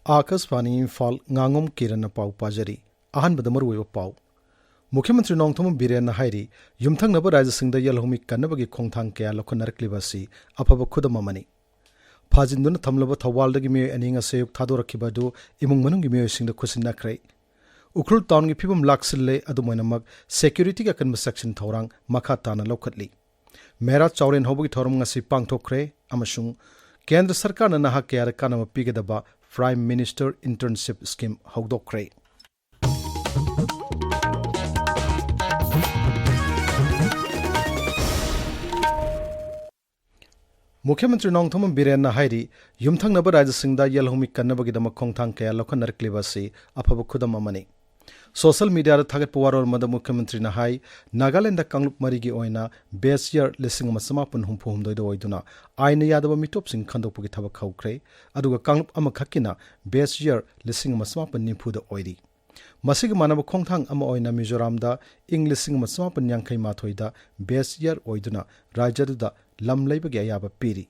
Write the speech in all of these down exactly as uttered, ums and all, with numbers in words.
ꯑꯥꯀꯥꯁꯕꯥꯅꯤ ꯏꯝꯐꯥꯜ, ꯉꯥꯉꯣꯝ ꯀꯤꯔꯟꯅ ꯄꯥꯎ ꯄꯥꯖꯔꯤ꯫ ꯑꯍꯥꯟꯕꯗ ꯃꯔꯨꯑꯣꯏꯕ ꯄꯥꯎ꯫ ꯃꯨꯈ꯭ꯌ ꯃꯟꯇ꯭ꯔꯤ ꯅꯣꯡꯊꯣꯝꯕꯝ ꯕꯤꯔꯦꯟꯅ ꯍꯥꯏꯔꯤ, ꯌꯨꯝꯊꯪꯅꯕ ꯔꯥꯖ꯭ꯌꯁꯤꯡꯗ ꯌꯦꯜꯍꯧꯃꯤ ꯀꯟꯅꯕꯒꯤ ꯈꯣꯡꯊꯥꯡ ꯀꯌꯥ ꯂꯧꯈꯠꯅꯔꯛꯂꯤꯕ ꯑꯁꯤ ꯑꯐꯕ ꯈꯨꯗꯝ ꯑꯃꯅꯤ꯫ ꯐꯥꯖꯤꯟꯗꯨꯅ ꯊꯝꯂꯕ ꯊꯧꯕꯥꯜꯗꯒꯤ ꯃꯤꯑꯣꯏ ꯑꯅꯤ ꯉꯁꯤ ꯑꯌꯨꯛ ꯊꯥꯗꯣꯔꯛꯈꯤꯕ ꯑꯗꯨ ꯏꯃꯨꯡ ꯃꯅꯨꯡꯒꯤ ꯃꯤꯑꯣꯏꯁꯤꯡꯗ ꯈꯨꯠꯁꯤꯟꯅꯈ꯭ꯔꯦ꯫ ꯎꯈ꯭ꯔꯨꯜ ꯇꯥꯎꯟꯒꯤ ꯐꯤꯕꯝ ꯂꯥꯛꯁꯤꯜꯂꯦ, ꯑꯗꯨꯝ ꯑꯣꯏꯅꯃꯛ ꯁꯦꯀ꯭ꯌꯨꯔꯤꯇꯤꯒꯤ ꯑꯀꯟꯕ ꯆꯦꯛꯁꯤꯟ ꯊꯧꯔꯥꯡ ꯃꯈꯥ ꯇꯥꯅ ꯂꯧꯈꯠꯂꯤ꯫ ꯃꯦꯔꯥ ꯆꯥꯎꯔꯦꯟ ꯍꯧꯕꯒꯤ ꯊꯧꯔꯝ ꯉꯁꯤ ꯄꯥꯡꯊꯣꯛꯈ꯭ꯔꯦ ꯑꯃꯁꯨꯡ ꯀꯦꯟꯗ꯭ꯔ ꯁꯔꯀꯥꯔꯅ ꯅꯍꯥ ꯀꯌꯥꯗ ꯀꯥꯟꯅꯕ ꯄꯤꯒꯗꯕ Prime Minister Internship Scheme ꯍꯧꯗꯣꯛꯈ꯭ꯔꯦ꯫ ꯃꯨꯈ꯭ꯌ ꯃꯟꯇ꯭ꯔꯤ ꯅꯣꯡꯊꯣꯝꯕꯝ ꯕꯤꯔꯦꯟꯅ ꯍꯥꯏꯔꯤ, ꯌꯨꯝꯊꯪꯅꯕ ꯔꯥꯖ꯭ꯌꯁꯤꯡꯗ ꯌꯦꯜꯍꯧꯃꯤ ꯀꯟꯅꯕꯒꯤꯗꯃꯛ ꯈꯣꯡꯊꯥꯡ ꯀꯌꯥ ꯂꯧꯈꯠꯅꯔꯛꯂꯤꯕ ꯑꯁꯤ ꯑꯐꯕ ꯈꯨꯗꯝ ꯑꯃꯅꯤ꯫ ꯁꯣꯁꯤꯌꯦꯜ ꯃꯤꯗꯤꯌꯥꯗ ꯊꯥꯒꯠꯄ ꯋꯥꯔꯣꯜ ꯑꯃꯗ ꯃꯨꯈ꯭ꯌ ꯃꯟꯇ꯭ꯔꯤꯅ ꯍꯥꯏ, ꯅꯥꯒꯥꯂꯦꯟꯗ ꯀꯥꯡꯂꯨꯞ ꯃꯔꯤꯒꯤ ꯑꯣꯏꯅ base year ꯂꯤꯁꯤꯡ ꯑꯃ ꯆꯃꯥꯄꯟ ꯍꯨꯝꯐꯨ ꯍꯨꯝꯗꯣꯏꯗ ꯑꯣꯏꯗꯨꯅ ꯑꯥꯏꯟꯅ ꯌꯥꯗꯕ ꯃꯤꯇꯣꯞꯁꯤꯡ ꯈꯟꯗꯣꯛꯄꯒꯤ ꯊꯕꯛ ꯍꯧꯈ꯭ꯔꯦ, ꯑꯗꯨꯒ ꯀꯥꯡꯂꯨꯞ ꯑꯃꯈꯛꯀꯤꯅ base year ꯂꯤꯁꯤꯡ ꯑꯃ ꯆꯃꯥꯄꯟ ꯅꯤꯐꯨꯗ ꯑꯣꯏꯔꯤ꯫ ꯃꯁꯤꯒ ꯃꯥꯟꯅꯕ ꯈꯣꯡꯊꯥꯡ ꯑꯃ ꯑꯣꯏꯅ ꯃꯤꯖꯣꯔꯥꯝꯗ ꯏꯪ ꯂꯤꯁꯤꯡ ꯑꯃ ꯆꯃꯥꯄꯟ ꯌꯥꯡꯈꯩ ꯃꯥꯊꯣꯏꯗ base year ꯑꯣꯏꯗꯨꯅ ꯔꯥꯖ꯭ꯌꯗꯨꯗ ꯂꯝ ꯂꯩꯕꯒꯤ ꯑꯌꯥꯕ ꯄꯤꯔꯤ꯫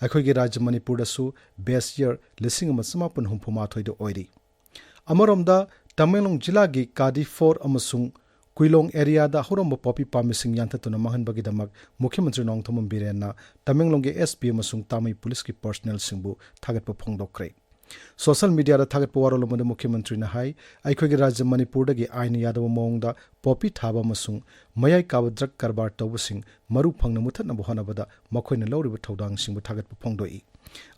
ꯑꯩꯈꯣꯏꯒꯤ ꯔꯥꯖ꯭ꯌ ꯃꯅꯤꯄꯨꯔꯗꯁꯨ base year ꯂꯤꯁꯤꯡ ꯑꯃ ꯆꯃꯥꯄꯟ ꯍꯨꯝꯐꯨ ꯃꯥꯊꯣꯏꯗ ꯑꯣꯏꯔꯤ꯫ ꯑꯃꯔꯣꯝꯗ, ꯇꯃꯦꯡꯂꯣꯡ ꯖꯤꯂꯥꯒꯤ ꯀꯥꯗꯤ ꯐꯣꯔ ꯑꯃꯁꯨꯡ ꯀꯨꯏꯂꯣꯡ ꯑꯦꯔꯤꯌꯥꯗ ꯍꯧꯔꯝꯕ ꯄꯣꯄꯤ ꯄꯥꯝꯕꯤꯁꯤꯡ ꯌꯥꯟꯊꯠꯇꯨꯅ ꯃꯥꯡꯍꯟꯕꯒꯤꯗꯃꯛ ꯃꯨꯈ꯭ꯌ ꯃꯟꯇ꯭ꯔꯤ ꯅꯣꯡꯊꯣꯝꯕꯝ ꯕꯤꯔꯦꯟꯅ ꯇꯃꯦꯡꯂꯣꯡꯒꯤ ꯑꯦꯁ ꯄꯤ ꯑꯃꯁꯨꯡ ꯇꯥꯃꯩ ꯄꯨꯂꯤꯁꯀꯤ ꯄꯔꯁꯅꯦꯜꯁꯤꯡꯕꯨ ꯊꯥꯒꯠꯄ ꯐꯣꯡꯗꯣꯛꯈ꯭ꯔꯦ꯫ ꯁꯣꯁꯤꯌꯦꯜ ꯃꯤꯗꯤꯌꯥꯗ ꯊꯥꯒꯠꯄ ꯋꯥꯔꯣꯜ ꯑꯃꯗ ꯃꯨꯈ꯭ꯌ ꯃꯟꯇ꯭ꯔꯤꯅ ꯍꯥꯏ, ꯑꯩꯈꯣꯏꯒꯤ ꯔꯥꯖ꯭ꯌ ꯃꯅꯤꯄꯨꯔꯗꯒꯤ ꯑꯥꯏꯟꯅ ꯌꯥꯗꯕ ꯃꯑꯣꯡꯗ ꯄꯣꯄꯤ ꯊꯥꯕ ꯑꯃꯁꯨꯡ ꯃꯌꯥꯏ ꯀꯥꯕ ꯗ꯭ꯔꯒ ꯀꯔꯕꯥꯔ ꯇꯧꯕꯁꯤꯡ ꯃꯔꯨ ꯐꯪꯅ ꯃꯨꯊꯠꯅꯕ ꯍꯣꯠꯅꯕꯗ ꯃꯈꯣꯏꯅ ꯂꯧꯔꯤꯕ ꯊꯧꯗꯥꯡꯁꯤꯡꯕꯨ ꯊꯥꯒꯠꯄ ꯐꯣꯡꯗꯣꯛꯏ꯫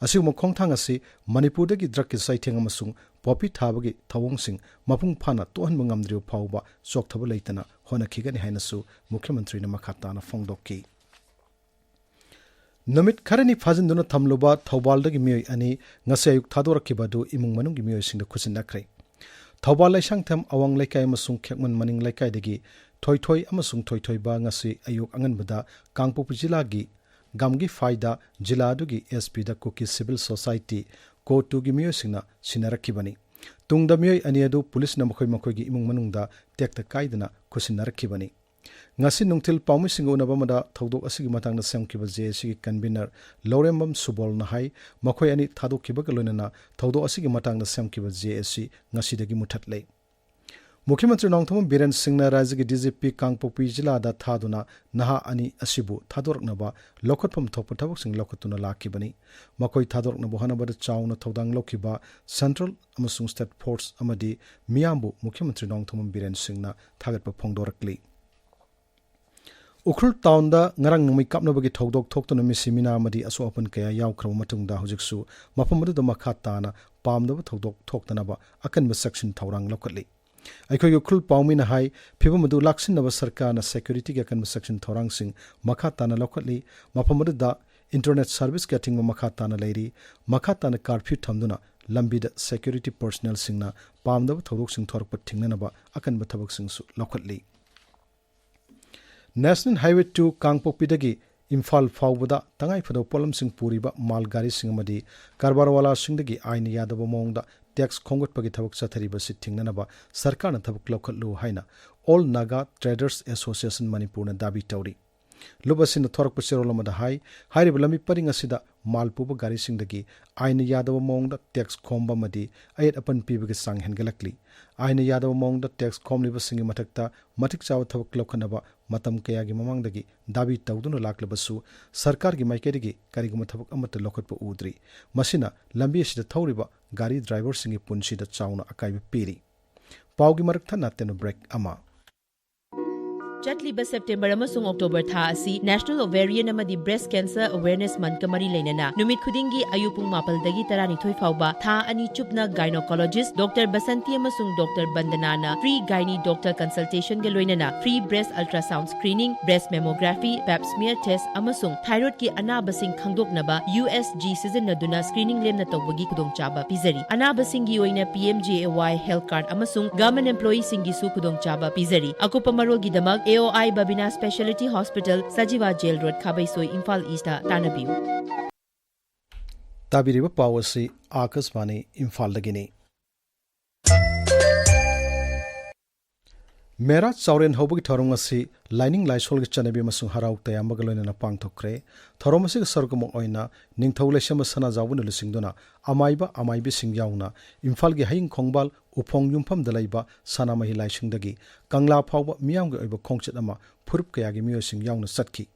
ꯑꯁꯤꯒꯨꯝꯕ ꯈꯣꯡꯊꯥꯡ ꯑꯁꯤ ꯃꯅꯤꯄꯨꯔꯗꯒꯤ ꯗ꯭ꯔꯒꯀꯤ ꯆꯩꯊꯦꯡ ꯑꯃꯁꯨꯡ ꯄꯣꯄꯤ ꯊꯥꯕꯒꯤ ꯊꯧꯑꯣꯡꯁꯤꯡ ꯃꯄꯨꯡ ꯐꯥꯅ ꯇꯣꯛꯍꯟꯕ ꯉꯝꯗ꯭ꯔꯤꯕ ꯐꯥꯎꯕ ꯆꯣꯛꯊꯕ ꯂꯩꯇꯅ ꯍꯣꯠꯅꯈꯤꯒꯅꯤ ꯍꯥꯏꯅꯁꯨ ꯃꯨꯈ꯭ꯌ ꯃꯟꯇ꯭ꯔꯤꯅ ꯃꯈꯥ ꯇꯥꯅ ꯐꯣꯡꯗꯣꯛꯈꯤ꯫ ꯅꯨꯃꯤꯠ ꯈꯔꯅꯤ ꯐꯥꯖꯤꯟꯗꯨꯅ ꯊꯝꯂꯨꯕ ꯊꯧꯕꯥꯜꯗꯒꯤ ꯃꯤꯑꯣꯏ ꯑꯅꯤ ꯉꯁꯤ ꯑꯌꯨꯛ ꯊꯥꯗꯣꯔꯛꯈꯤꯕ ꯑꯗꯨ ꯏꯃꯨꯡ ꯃꯅꯨꯡꯒꯤ ꯃꯤꯑꯣꯏꯁꯤꯡꯗ ꯈꯨꯠꯁꯤꯟꯅꯈ꯭ꯔꯦ꯫ ꯊꯧꯕꯥꯜ ꯂꯩꯁꯥꯡꯊꯦꯝ ꯑꯋꯥꯡ ꯂꯩꯀꯥꯏ ꯑꯃꯁꯨꯡ ꯈꯦꯛꯃꯟ ꯃꯅꯤꯡ ꯂꯩꯀꯥꯏꯗꯒꯤ ꯊꯣꯏꯊꯣꯏ ꯑꯃꯁꯨꯡ ꯊꯣꯏꯊꯣꯏꯕ ꯉꯁꯤ ꯑꯌꯨꯛ ꯑꯉꯟꯕꯗ ꯀꯥꯡꯄꯣꯛꯄꯤ ꯖꯤꯂꯥꯒꯤ ꯒꯝꯒꯤꯐꯥꯏꯗ ꯖꯤꯂꯥ ꯑꯗꯨꯒꯤ ꯑꯦꯁ ꯄꯤꯗ ꯀꯨꯀꯤ ꯁꯤꯚꯤꯜ ꯁꯣꯁꯥꯏꯇꯤ ꯀꯣ ꯇꯨꯒꯤ ꯃꯤꯑꯣꯏꯁꯤꯡꯅ ꯁꯤꯟꯅꯔꯛꯈꯤꯕꯅꯤ꯫ ꯇꯨꯡꯗ ꯃꯤꯑꯣꯏ ꯑꯅꯤ ꯑꯗꯨ ꯄꯨꯂꯤꯁꯅ ꯃꯈꯣꯏ ꯃꯈꯣꯏꯒꯤ ꯏꯃꯨꯡ ꯃꯅꯨꯡꯗ ꯇꯦꯛꯇ ꯀꯥꯏꯗꯅ ꯈꯨꯠꯁꯤꯟꯅꯔꯛꯈꯤꯕꯅꯤ꯫ ꯉꯁꯤ ꯅꯨꯡꯊꯤꯜ ꯄꯥꯎꯃꯤꯁꯤꯡꯒ ꯎꯅꯕ ꯑꯃꯗ ꯊꯧꯗꯣꯛ ꯑꯁꯤꯒꯤ ꯃꯇꯥꯡꯗ ꯁꯦꯝꯈꯤꯕ ꯖꯦ ꯑꯦ ꯁꯤꯒꯤ ꯀꯟꯚꯤꯅꯔ ꯂꯧꯔꯦꯝꯕꯝ ꯁꯨꯕꯣꯜꯅ ꯍꯥꯏ, ꯃꯈꯣꯏ ꯑꯅꯤ ꯊꯥꯗꯣꯛꯈꯤꯕꯒ ꯂꯣꯏꯅꯅ ꯊꯧꯗꯣꯛ ꯑꯁꯤꯒꯤ ꯃꯇꯥꯡꯗ ꯁꯦꯝꯈꯤꯕ ꯖꯦ ꯑꯦ ꯁꯤ ꯉꯁꯤꯗꯒꯤ ꯃꯨꯊꯠꯂꯦ꯫ ꯃꯨꯈ꯭ꯌ ꯃꯟꯇ꯭ꯔꯤ ꯅꯣꯡꯊꯣꯝꯕꯝ ꯕꯤꯔꯦꯟ ꯁꯤꯡꯅ ꯔꯥꯖ꯭ꯌꯒꯤ ꯗꯤ ꯖꯤ ꯄꯤ ꯀꯥꯡꯄꯣꯛꯄꯤ ꯖꯤꯂꯥꯗ ꯊꯥꯗꯨꯅ ꯅꯍꯥ ꯑꯅꯤ ꯑꯁꯤꯕꯨ ꯊꯥꯗꯣꯔꯛꯅꯕ ꯂꯧꯈꯠꯐꯝ ꯊꯣꯛꯄ ꯊꯕꯛꯁꯤꯡ ꯂꯧꯈꯠꯇꯨꯅ ꯂꯥꯛꯈꯤꯕꯅꯤ꯫ ꯃꯈꯣꯏ ꯊꯥꯗꯣꯔꯛꯅꯕ ꯍꯣꯠꯅꯕꯗ ꯆꯥꯎꯅ ꯊꯧꯗꯥꯡ ꯂꯧꯈꯤꯕ ꯁꯦꯟꯇ꯭ꯔꯦꯜ ꯑꯃꯁꯨꯡ ꯁ꯭ꯇꯦꯠ ꯐꯣꯔꯁ ꯑꯃꯗꯤ ꯃꯤꯌꯥꯝꯕꯨ ꯃꯨꯈ꯭ꯌ ꯃꯟꯇ꯭ꯔꯤ ꯅꯣꯡꯊꯣꯝꯕꯝ ꯕꯤꯔꯦꯟ ꯁꯤꯡꯅ ꯊꯥꯒꯠꯄ ꯐꯣꯡꯗꯣꯔꯛꯂꯤ꯫ ꯎꯈ꯭ꯔꯨꯜ ꯇꯥꯎꯟꯗ ꯉꯔꯥꯡ ꯅꯣꯡꯃꯩ ꯀꯥꯞꯅꯕꯒꯤ ꯊꯧꯗꯣꯛ ꯊꯣꯛꯇꯨꯅ ꯃꯤꯁꯤ ꯃꯤꯅꯥ ꯑꯃꯗꯤ ꯑꯁꯣꯛ ꯑꯄꯟ ꯀꯌꯥ ꯌꯥꯎꯈ꯭ꯔꯕ ꯃꯇꯨꯡꯗ, ꯍꯧꯖꯤꯛꯁꯨ ꯃꯐꯝ ꯑꯗꯨꯗ ꯃꯈꯥ ꯇꯥꯅ ꯄꯥꯝꯗꯕ ꯊꯧꯗꯣꯛ ꯊꯣꯛꯇꯅꯕ ꯑꯀꯟꯕ ꯆꯦꯛꯁꯤꯟ ꯊꯧꯔꯥꯡ ꯂꯧꯈꯠꯂꯤ꯫ ꯑꯩꯈꯣꯏꯒꯤ ꯎꯈ꯭ꯔꯨꯜ ꯄꯥꯎꯃꯤꯅ ꯍꯥꯏ, ꯐꯤꯕꯝ ꯑꯗꯨ ꯂꯥꯛꯁꯤꯟꯅꯕ ꯁꯔꯀꯥꯔꯅ ꯁꯦꯀ꯭ꯌꯨꯔꯤꯇꯤꯒꯤ ꯑꯀꯟꯕ ꯆꯦꯛꯁꯤꯟ ꯊꯧꯔꯥꯡꯁꯤꯡ ꯃꯈꯥ ꯇꯥꯅ ꯂꯧꯈꯠꯂꯤ꯫ ꯃꯐꯝ ꯑꯗꯨꯗ ꯏꯟꯇꯔꯅꯦꯠ ꯁꯔꯚꯤꯁꯀꯤ ꯑꯊꯤꯡꯕ ꯃꯈꯥ ꯇꯥꯅ ꯂꯩꯔꯤ꯫ ꯃꯈꯥ ꯇꯥꯅ ꯀꯥꯔꯐ꯭ꯌꯨ ꯊꯝꯗꯨꯅ ꯂꯝꯕꯤꯗ ꯁꯦꯀ꯭ꯌꯨꯔꯤꯇꯤ ꯄꯔꯁꯅꯦꯜꯁꯤꯡꯅ ꯄꯥꯝꯗꯕ ꯊꯧꯗꯣꯛꯁꯤꯡ ꯊꯣꯔꯛꯄ ꯊꯤꯡꯅꯅꯕ ꯑꯀꯟꯕ ꯊꯕꯛꯁꯤꯡꯁꯨ ꯂꯧꯈꯠꯂꯤ꯫ ꯅꯦꯁꯅꯦꯜ ꯍꯥꯏꯋꯦ ꯇꯨ ꯀꯥꯡꯄꯣꯛꯄꯤꯗꯒꯤ ꯏꯝꯐꯥꯜ ꯐꯥꯎꯕꯗ ꯇꯉꯥꯏꯐꯗꯕ ꯄꯣꯠꯂꯝꯁꯤꯡ ꯄꯨꯔꯤꯕ ꯃꯥꯜ ꯒꯥꯔꯤꯁꯤꯡ ꯑꯃꯗꯤ ꯀꯔꯕꯥꯔꯋꯥꯂꯥꯁꯤꯡꯗꯒꯤ ꯑꯥꯏꯟ ꯌꯥꯗꯕ ꯃꯑꯣꯡꯗ ꯇꯦꯛꯁ ꯈꯣꯝꯒꯠꯄꯒꯤ ꯊꯕꯛ ꯆꯠꯊꯔꯤꯕꯁꯤ ꯊꯤꯡꯅꯅꯕ ꯁꯔꯀꯥꯔꯅ ꯊꯕꯛ ꯂꯧꯈꯠꯂꯨ ꯍꯥꯏꯅ ꯑꯣꯜ ꯅꯥꯒꯥ ꯇ꯭ꯔꯦꯗꯔꯁ ꯑꯦꯁꯣꯁꯤꯌꯦꯁꯟ ꯃꯅꯤꯄꯨꯔꯅ ꯗꯥꯕꯤ ꯇꯧꯔꯤ꯫ ꯂꯨꯞ ꯑꯁꯤꯅ ꯊꯣꯔꯛꯄ ꯆꯦꯔꯣꯜ ꯑꯃꯗ ꯍꯥꯏ, ꯍꯥꯏꯔꯤꯕ ꯂꯝꯕꯤ ꯄꯔꯤꯡ ꯑꯁꯤꯗ ꯃꯥꯜ ꯄꯨꯕ ꯒꯥꯔꯤꯁꯤꯡꯗꯒꯤ ꯑꯥꯏꯟ ꯌꯥꯗꯕ ꯃꯑꯣꯡꯗ ꯇꯦꯛꯁ ꯈꯣꯝꯕ ꯑꯃꯗꯤ ꯑꯌꯦꯠ ꯑꯄꯟ ꯄꯤꯕꯒꯤ ꯆꯥꯡ ꯍꯦꯟꯒꯠꯂꯛꯂꯤ꯫ ꯑꯥꯏꯟ ꯌꯥꯗꯕ ꯃꯑꯣꯡꯗ ꯇꯦꯛꯁ ꯈꯣꯝꯂꯤꯕꯁꯤꯡꯒꯤ ꯃꯊꯛꯇ ꯃꯇꯤꯛ ꯆꯥꯕ ꯊꯕꯛ ꯂꯧꯈꯠꯅꯕ ꯃꯇꯝ ꯀꯌꯥꯒꯤ ꯃꯃꯥꯡꯗꯒꯤ ꯗꯥꯕꯤ ꯇꯧꯗꯨꯅ ꯂꯥꯛꯂꯕꯁꯨ, ꯁꯔꯀꯥꯔꯒꯤ ꯃꯥꯏꯀꯩꯗꯒꯤ ꯀꯔꯤꯒꯨꯝꯕ ꯊꯕꯛ ꯑꯃꯠꯇ ꯂꯧꯈꯠꯄ ꯎꯗ꯭ꯔꯤ꯫ ꯃꯁꯤꯅ ꯂꯝꯕꯤ ꯑꯁꯤꯗ ꯊꯧꯔꯤꯕ ꯒꯥꯔꯤ ꯗ꯭ꯔꯥꯏꯚꯔꯁꯤꯡꯒꯤ ꯄꯨꯟꯁꯤꯗ ꯆꯥꯎꯅ ꯑꯀꯥꯏꯕ ꯄꯤꯔꯤ꯫ ꯄꯥꯎꯒꯤ ꯃꯔꯛ ꯊꯠꯅ ꯇꯦꯟꯕ ꯕ꯭ꯔꯦꯛ ꯑꯃ꯫ ꯆꯠꯂꯤꯕ ꯁꯦꯞꯇꯦꯝꯕꯔ ꯑꯃꯁꯨꯡ ꯑꯣꯛꯇꯣꯕꯔ ꯊꯥ ꯑꯁꯤ National Ovarian ꯑꯃꯗꯤ Breast Cancer Awareness Monthꯀ ꯃꯔꯤ ꯂꯩꯅꯅ ꯅꯨꯃꯤꯠ ꯈꯨꯗꯤꯡꯒꯤ ꯑꯌꯨꯛ ꯄꯨꯡ ꯃꯥꯄꯜꯗꯒꯤ ꯇꯔꯥꯅꯤꯊꯣꯏ ꯐꯥꯎꯕ ꯊꯥ ꯑꯅꯤ ꯆꯨꯞꯅ gynecologist Doctor ꯕꯁꯟꯇꯤ ꯑꯃꯁꯨꯡ Doctor ꯕꯟꯗꯅꯥꯅ free gynae doctor consultationꯒ ꯂꯣꯏꯅꯅ free breast ultrasound screening, breast mammography, pap smear test ꯑꯃꯁꯨꯡ thyroidꯀꯤ ꯑꯅꯥꯕꯁꯤꯡ ꯈꯪꯗꯣꯛꯅꯕ USG ꯁꯤꯖꯤꯟꯅꯗꯨꯅ screening ꯂꯦꯝꯅ ꯇꯧꯕꯒꯤ ꯈꯨꯗꯣꯡꯆꯥꯕ ꯄꯤꯖꯔꯤ꯫ ꯑꯅꯥꯕꯁꯤꯡꯒꯤ ꯑꯣꯏꯅ PMJAY health card ꯑꯃꯁꯨꯡ government employeeꯁꯤꯡꯒꯤꯁꯨ ꯈꯨꯗꯣꯡꯆꯥꯕ ꯄꯤꯖꯔꯤ꯫ ꯑꯀꯨꯞꯄ ꯃꯔꯣꯜꯒꯤꯗꯃꯛ AOI Babina Speciality Hospital, Sajiwa Jail Road, ꯈꯥꯕꯩꯁꯣꯏ, Imphal Eastꯇ ꯇꯥꯟꯅꯕꯤꯌꯨ꯫ ꯇꯥꯕꯤꯔꯤꯕ ꯄꯥꯎ ꯑꯁꯤ ꯑꯥꯀꯥꯁꯕꯥꯅꯤ ꯏꯝꯐꯥꯜꯗꯒꯤꯅꯤ꯫ ꯃꯦꯔꯥ ꯆꯥꯎꯔꯦꯟ ꯍꯧꯕꯒꯤ ꯊꯧꯔꯝ ꯑꯁꯤ ꯂꯥꯏꯅꯤꯡ ꯂꯥꯏꯁꯣꯜꯒꯤ ꯆꯠꯅꯕꯤ ꯑꯃꯁꯨꯡ ꯍꯔꯥꯎ ꯇꯌꯥꯝꯕꯒ ꯂꯣꯏꯅꯅ ꯄꯥꯡꯊꯣꯛꯈ꯭ꯔꯦ꯫ ꯊꯧꯔꯝ ꯑꯁꯤꯒꯤ ꯁꯔꯨꯛ ꯑꯃ ꯑꯣꯏꯅ ꯅꯤꯡꯊꯧ ꯂꯩꯁꯦꯝꯕ ꯁꯅꯥꯖꯥꯎꯕꯅ ꯂꯨꯆꯤꯡꯗꯨꯅ ꯑꯃꯥꯏꯕ ꯑꯃꯥꯏꯕꯤꯁꯤꯡ ꯌꯥꯎꯅ ꯏꯝꯐꯥꯜꯒꯤ ꯍꯌꯤꯡ ꯈꯣꯡꯕꯥꯜ ꯎꯐꯣꯡ ꯌꯨꯝꯐꯝꯗ ꯂꯩꯕ ꯁꯅꯥꯃꯍꯤ ꯂꯥꯏꯁꯪꯗꯒꯤ ꯀꯪꯂꯥ ꯐꯥꯎꯕ ꯃꯤꯌꯥꯝꯒꯤ ꯑꯣꯏꯕ ꯈꯣꯡꯆꯠ ꯑꯃ ꯐꯨꯔꯨꯞ ꯀꯌꯥꯒꯤ ꯃꯤꯑꯣꯏꯁꯤꯡ ꯌꯥꯎꯅ ꯆꯠꯈꯤ꯫